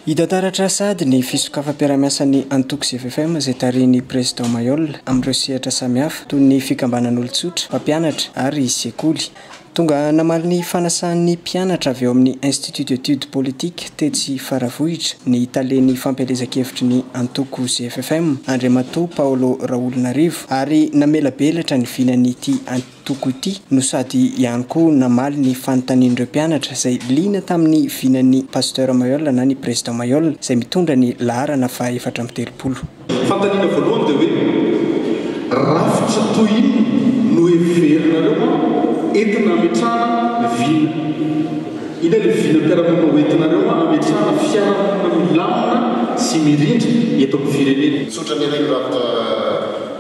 Hita taratra sahady ny fisokafam-piarahamiasan'ny antoko GFFM izay tarihin'ny Président Mailhol amin'ireo sehatra samihafa toy ny fikambanan'olon-tsotra, mpampianatra ary sekoly. Tonga namaly ny fanasan'ny mpianatra avy ao amin'ny Institut d'études politiques tetsy Faravohitra ny talen'ny fampielezan-kevitry ny antoko GFFM, Andriamatoa Paolo Raolonarivo, ary namelabelatra ny vinan'ity antoko ity no sady ihany koa namaly ny fanontanian'ireo mpianatra izay liana tamin'ny vinan'ny Pasteur Mailhol na ny Président Mailhol izay mitondra ny laharana faha 34. Fanontaniana voalohany dia hoe, rafitra toy inona no heverinareo entina hametrahana vina? Inona ilay vinam-piarahamonina hoentinareo hametrahana fiarahamonina milamina sy mirindra eto amin'ny firenena? Tsotra ny anay ny rafitra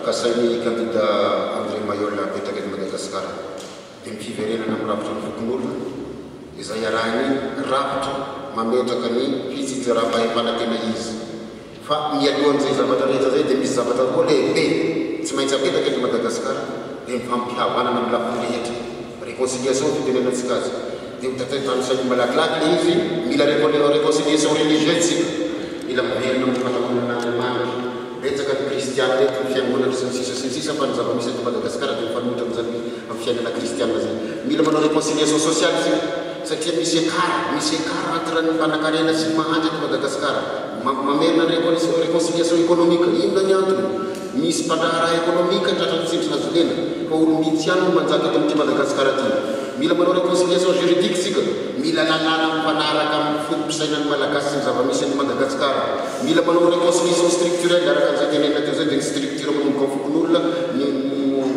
kasain'ny kandida André Mailhol hapetraka eto Madagasikara dia ny fiverenana amin'ny rafitry ny fokonolona izay arahin'ny rafitra mametraka ny fitsinjaram-pahefana tena izy. Fa mialohan'izay zavatra rehetra izay dia misy zavatra roa lehibe tsy maintsy apetraka eto Madagasikara dia ny fampihavanana amin'ny lafiny rehetra, réconciliation ny fitenenantsika azy, dia ho tantanisaiko malakilaky ilay izy, mila réconciliation religieuse isika, mila miverina amin'ny fahatahorana an'Andriamanitra, betsaka ny kristiana eto, ny fiangonana sy ny sisa sy ny sisa fa ny zava-misy eto Madagasikara dia mifanohitra amin'izany amin'ny fiainana kristiana izany. Mila manao réconciliation sociale isika satria misy écart, misy écart entre ny mpanankarena sy ny mahantra eto Madagasikara. Mamerina ny réconciliation économique. Inona ny antony? Misy mpandraharaha économique tratran'ny tsindry hazo lena fa olom-bitsy ihany no manjaka eto amin'ity Madagasikara ity. Mila manao réconciliation juridique isika. Mila lalàna mifanaraka amin'ny foto-pisainan'ny Malagasy sy ny zava-misy eto Madagasikara. Mila manao réconciliation structurelle araka an'izay tenenina teo izay dia ny structure manomboka amin'ny fokonolona ny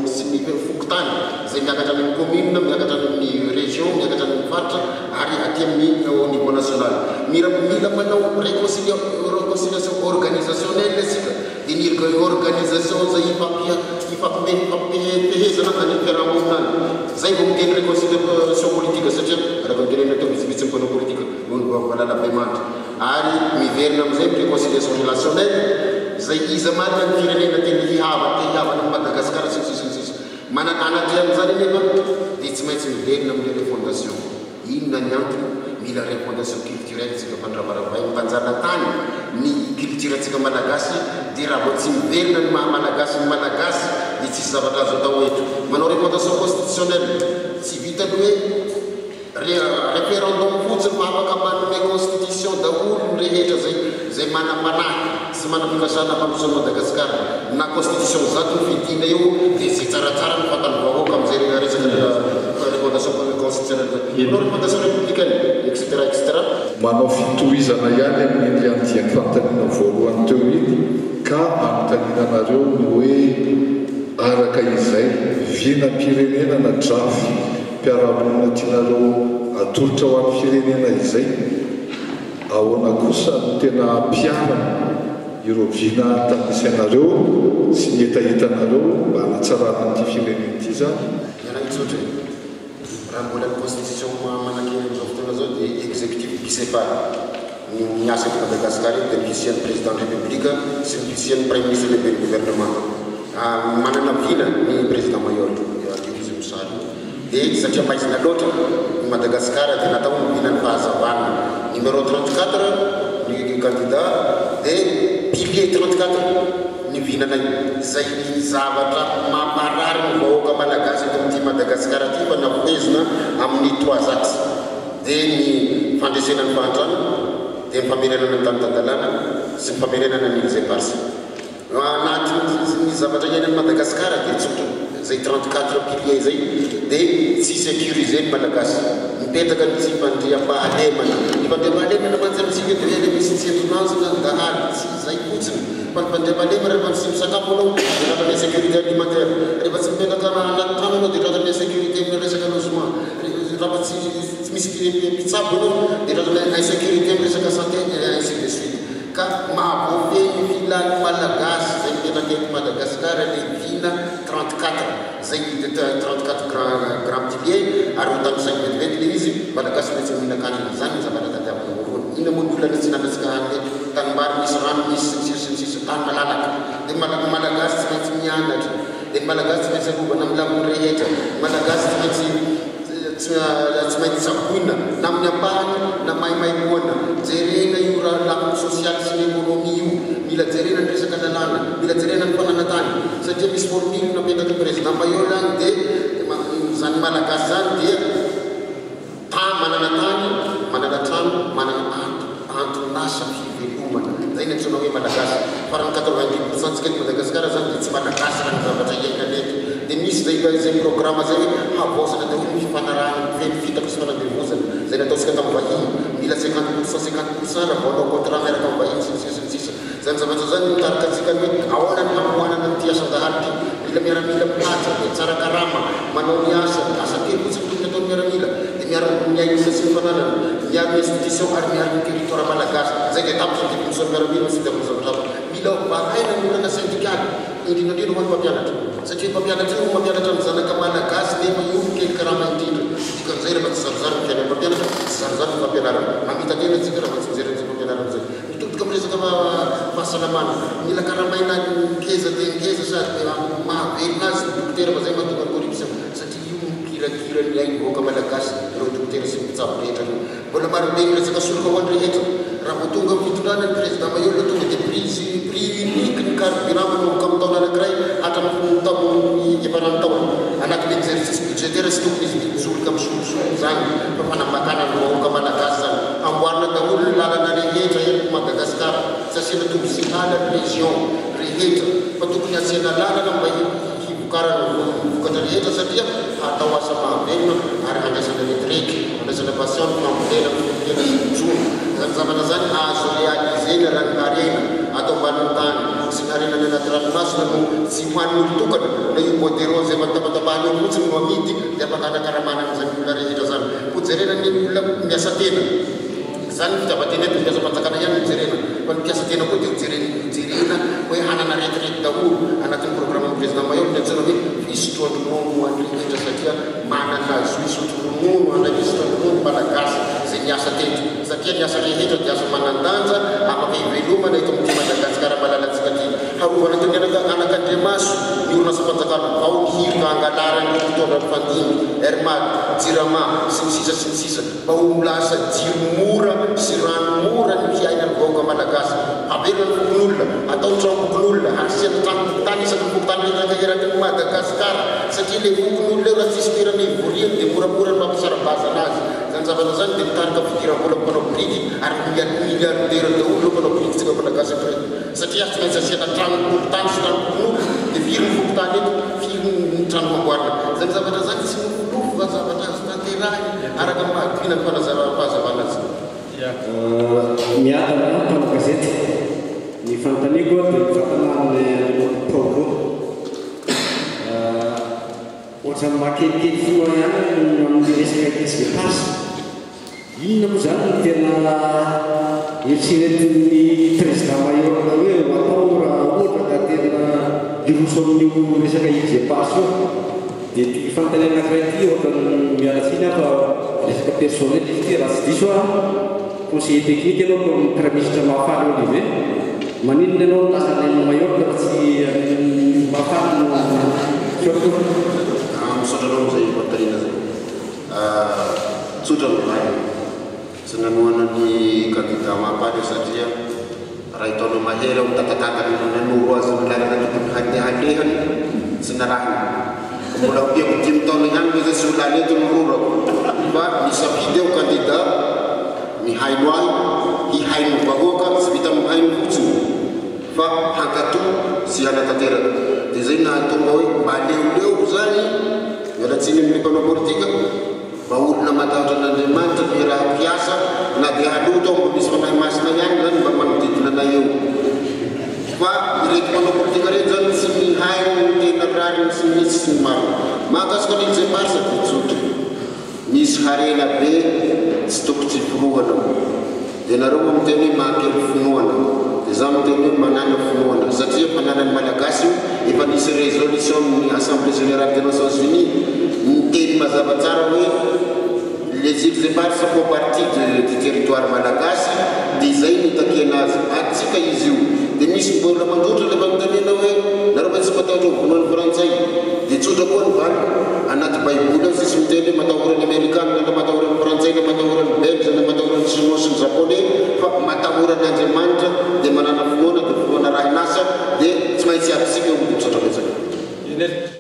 sy ny fokontany izay miakatra any amin'ny commune, miakatra any amin'ny région, miakatra any amin'ny faritra ary aty amin'ny au niveau national. Mila mila manao réconcilia réconciliation organisationnelle isika dia ny organisation izay ifampia ifampime ifampifehezana any amin'ny fiarahamonina any. Izay vao miteny réconciliation politique satria araka ny tenenina teo vitsivitsy ny mpanao politique noho ny valalabemandry. Ary miverina amin'izay ny réconciliation relationnelle, izay iza marina ny firenena tena hihavana, te hihavana amin'i Madagasikara sy ny sisa sy ny sisa. Manana anatrehan'izany anefa dia tsy maintsy miverina amin'ilay refondation. Inona ny antony? Mila refondation culturelle isika fa noravaravain'ny mpanjanatany ny culture-ntsika malagasy dia raha vao tsy miverina ny maha malagasy ny malagasy dia tsisy zavatra azo atao eto. Manao refondation constitutionnelle, tsy vitan'ny hoe. Référendum fotsiny fa afaka manome constitution daholo ny rehetra zay zay manam-panahy sy manam-pikasana hampandroso an'i Madagasikara. Na constitution zato no fidiana eo dia zay tsaratsara no fatan'ny vahoaka amin'izay resaka refondation constitutionnelle zay. Manao refondation républicaine etc etc. Manao fitohizana ihany amin'iny andiany fanontaniana voalohany teo iny ka anontaniana anareo ny hoe araka izay vinam-pirenena na drafi Mpiara-monina tianareo atolotra ho an'ny firenena izay? Ahoana kosa no tena hampiharana ireo vina tanisainareo sy ny hetahetanareo mba hanatsarana an'ity firenena ity izany? Ny anay tsotra e! Raha mbola ny constitution manan-kery amin'izao fotoana izao dia executif bicéphale ny miasa eto Madagascar eto dia ny fisian'ny président ny république sy ny fisian'ny praiminisitra lehiben'ny gouvernement. Manana vina ny président Mailhol io izy io sary io dia satria maizina loatra i Madagascar dia natao ny vinan'ny fahazavana numéro 34 ny candidat dia pilier 34 ny vinanay izay zavatra mamparary ny vahoaka malagasy eto amin'ity Madagascar ity fa nafohezina amin'ny trois axes dia ny fandresena ny fahantrana dia ny famerenana ny tany tan-dalàna sy ny famerenana ny îles éparses. Raha anatin'ny ny zavatra iainan'i Madagasikara dia tsotra, izay 34 piliers izay dia tsy sécurisé ny Malagasy. Mipetraka ny tsy fandriampahalemana. Ny fandriampahalemana mantsy amintsika dia hoe ilay misy tsindrinanjina ny dahalo, tsy izay fotsiny fa ny fandriampahalemana rehefa tsy misakafo ianao dia tratran'ny insécurité alimentaire, rehefa tsy mipetraka anaty trano ianao dia tratran'ny insécurité amin'ny resaka logement, rehefa tsy misy mpitsabo ianao dia tratran'ny insécurité amin'ny resaka santé et ainsi de suite. Ka mahavoafehy ny filan'ny Malagasy izay mipetraka eto Madagascar ilay vina 34 izay 34 grand grand pilier ary ho tanisaiko vetivety ilay izy, Malagasy maintsy mihinan-kanina, izany ny zavatra tadiavina voalohany. Inona moa ny olana tsy hinanantsika hanina eto? Tanimbary misy, rano misy, sy ny sisa sy ny sisa, tany malalaka. Dia ny Malagasy tsy maintsy mianatra, dia ny Malagasy tsy maintsy arovana amin'ny lafiny rehetra, ny Malagasy tsy maintsy. Tsy maintsy tsaboina na amin'ny ampahany na maimaimpoana. Jerena io. io lafiny sosialy sy ny ekonomia io. Mila jerena ny resaka lalàna, mila jerena ny fananantany satria misy formule napetraky ny président Mailhol any, dia zany Malagasy zany dia ta manana tany, manana trano, manana anton'asa fivelomana. Zay ny antsoina hoe Malagasy. Fa raha ny 90% tsika eto Madagasikara zany dia tsy Malagasy raha ny zavatra iainana eto. Dia misy zay programme zay hoe havaozana daholo ny fifanarahana mifehy fitaka sy fanandevozana zay nataontsika tamin'ny vahiny. Mila 50% 50% raha vao hanao contrat miaraka amin'ny vahiny, sy ny sisa sy ny sisa. Zany zavatra zany mitarika antsika ny hoe ahoana ny hamoanana nyity asan-dahalo ty. Mila miaramila mihaja, dia tsara karama, manao ny asa, asa telo fotsiny tokony ataon'ny miaramila, dia miaro ny aina sy ny fananana, miaro ny institution ary miaro ny territoire malagasy. Zay dia tapitra ny définition miaramila sy dia zavatra hafa. Mila vahaina ny olana syndikaly, indrindra indrindra ho an'ny mpampianatra, satria ny mpampianatra io mampianatra ny zanaka malagasy nefa io kely karama indrindra. Dikan'izay, rehefa tsy zarizary ny fiainan'ny mpampianatra, tsy zarizary ny fampianarana. Mamita tena antsika raha tsy mijery an'izay fampianarana zay. Mitodika amin'ny resaka fahasalamana, mila karamaina ngeza dia ngeza sady mahavelona azy ny dokotera, fa zay mahatonga ny corruption, satria io mikirakira ny ain'ny vahoaka malagasy ireo dokotera sy ny mpitsabo rehetra ireo. Mbola marobe ny resaka solika ho an'ny rehetra. Raha vao tonga amin'ny fitondrana ny président Mailhol, tonga dia prix unique ny carburant manomboka amin'ny taona anankiray hatramin'ny taona efarany taona. Anatin'ny exercice budgétaire tsy tokony izy vidin-tsolika misolosolo zany, fa fanambakana ny vahoaka malagasy zany. Amboarina daholo ny lalana rehetra eto Madagasikara, tsy asiana tombosihala ny région rehetra, fa tokony asiana lalana mba hivokarana vokatra rehetra, satria atao asa mahavelona ary handraisana retraite, handraisana pension, ny fambolena, ny fiompiana sy ny jono. Zany zavatra zany azo réalisena raha ny harena atao ambanin'ny tany sy ny harena any anaty ranomasina no tsy hohanin'olo tokana, na io bois de rose efa tapatapahana eo fotsiny no amidy, dia afaka anakaramana an'izany olona rehetra zany. Ko jerena ny olona miasa tena zany, fitiavan-tena eto, ny mpiasam-panjakana ihany no jerena, fa ny mpiasa tena koa dia hojerena hoe hanana retraite daholo. Anatin'ny programme ny président Mailhol ny antsoina hoe fisotroan-dronono ho an'ny rehetra, satria manana zo hisotro ronono, handray fisotroan-dronono malagasy zay miasa teto, satria ny asa rehetra dia asa manan-danja afaka ivelomana eto amin'ity Madagasikara malalantsika ty. Harovana toy ny anakandriamaso ny orinasam-panjakana ao ny hirika angalarany mpitondra ny fandimby, Air Mad, Jirama, sy ny sisa sy ny sisa, mba ho lasa jiro mora sy rano mora ny fiainan'ny vahoaka malagasy. Haverina ny fokonolona, atao tranom-pokonolona, asiana tranom-pokontany isaky ny fokontany rehetra eraky ny Madagasikara, satria le fokonolona eo raha tsisy toerana ivoriany dia moramora ny mampisara-bazana azy. Zany zavatra zany dia mitarika fidiram-bola mpanao biriky, ary milliardaire daholo ireo mpanao biriky tsika malagasy eto reto, satria tsy maintsy asiana tranom-pokontany sy tranom-pokonolona. Dia firy ny fokontany eto, firy ny trano hamboarina? Zany zavatra zany tsy nofinofy fa zavatra azo tanterahiny araka ny mahadina ny fanazava-pahazavana azy. Miadana, mpanao gazety. Ny fanontaniako dia mivantana amin'ny Paolo. Ohatran'ny mahakelikely finoana ihany amin'ny resaka îles Éparses. Inona moa zany no tena eritreretin'ny président Mailhol hoe ho atao raha ohatra ka tena hiroso amin'io resaka îles Éparses io? Dia ty fanontaniana anankiray ity, ohatran'ny miala tsiny aho fa resaka personnel izy ity. Raha tsy diso aho, conseiller technique ianao tao amin'ny premier ministre Mahafaly Olivier. Maninona ianao no lasa any Mayotte raha tsy any Mahafaly no surtout? Misaotra anao amin'izay fanontaniana zay. Tsotra ny valiny. Tsy nanohana ny candidat Mahafaly aho satria raha taona mahery aho mitatatata nanoro azy ny lalana tokony halehany, tsy narahiny. Mbola ampiako 5 taona ihany moa zay, tsy ho lany eto ny rorako, fa misafidy aho candidat mihaino ahy, hihaino vahoaka, tsy vita mihaino fotsiny fa hankato sy hanatanteraka. Dia zay nahatonga hoe mba aleoleo zany, mialatsiny amin'ny mpanao politika, mba olona matahotra an'Andriamanitra no raha mpiasa, na dia haloto aho mba misy fanahy masina ihany zany mba manodidina anay eo. Fa ireto mpanao politika reto zany tsy mihaino ny tena rariny sy misy sy ny marina. Mahakasika ny îles Éparses dia tsotra. Misy harena be tsy toko tsy forohana. Dia nareo moa miteny hoe mahakely finoana. Dia za miteny hoe manana finoana. Satria fananan'ny Malagasy io, efa nisy résolution ny Assemblée Générale des Nations Unies niteny mazava tsara hoe les îles Éparses font partie du territoire malagasy, dia izay no itakiana azy. Atsika izy io. Dia misy mbola mandrotra le fanontaniana hoe nareo ve tsy matahotra ho vonoan'ny Frantsay? Dia tsotra koa ny valiny. Anaty Baiboly ao tsisy miteny hoe matahora ny Amerikana na matahora ny Frantsay na matahora ny Belge na matahora ny Chinois sy ny Japonais, fa matahora Matahora an'Andriamanitra dia manana finoana dia finoana arahin'asa dia tsy maintsy atsika io. Misaotra betsaka.